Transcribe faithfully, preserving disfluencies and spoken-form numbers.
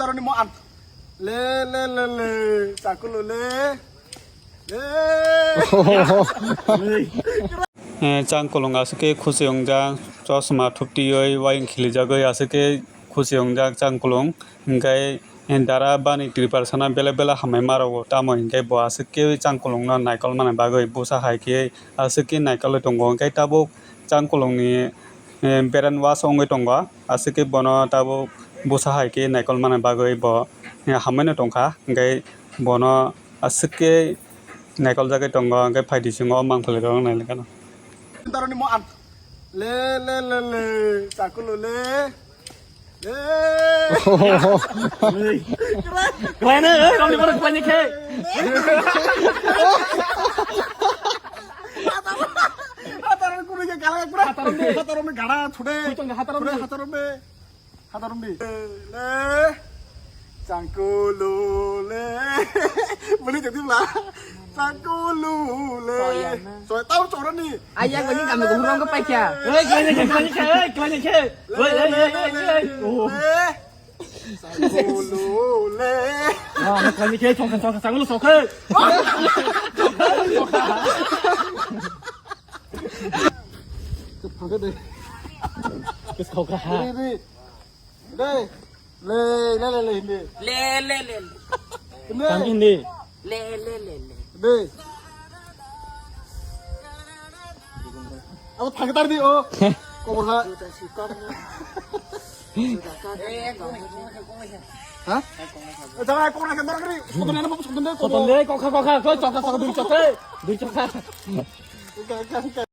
Taroni mo an. Le, le, le, le. Chakulu le. Le. Eh, changkulung aswk khe khusi wngjak, chosma thuptiyoi, wayung khilijagwi aswk khe khusi wngjak changkulung. Hwnkhe, eh, dara bani Tripura sana bela bela hamai ma rwo, tamo hwnkhe bo aswk khe changkulungno naikol manna bagwi bwsa hai khe aswk khe naikolwi tongo. Hwnkhe tabuk changkulungni, eh, brain wash wngwi tongo, aswk khe bono tabuk bwsa hai khe naikol manna bagwi bo, eh, hamai no tongkha. Hwnkhe bono aswk khe naikol jagwi tongo, hwnkhe phaidi chwng o mangpili rok nailai kheno. Daroni mo an. Le, le, le, le. Chakulu le. Le. Kwlaina, eh, romni borok kwlaini khe. Hatarom kunu ke kala kura. Hatarom de. Hatarom de gara chhude. Khuitong de hatarom de. Chhude hatarom de. Hatarom de. Le. Changkulu le. Buli jadi bla. Changkulu le. Soya na. Soya tahu chorani. Ayang bagi kami gurung ke paikya. Hei, kwlaini khe, kwlaini khe, hei, kwlaini khe. Hei, hei, hei, hei, hei. Oh. Le. Changkulu le. Ah, kwlaini khe, sokhe, sokhe, changkulu sokhe. Phangke de. Kis khau kha ha. Ri, ri. De. Le, le, le, le, hindi. Le, le, le, le. Hindi. Hindi. Le, le, le, le. De. Abo phangke tar di o. Kobor ha. Ha? Eh, jangan kau nak kembali. Soton na, soton de, soton de, kokha, kokha, kokha, kokha, dui kokha. Kokha, kokha.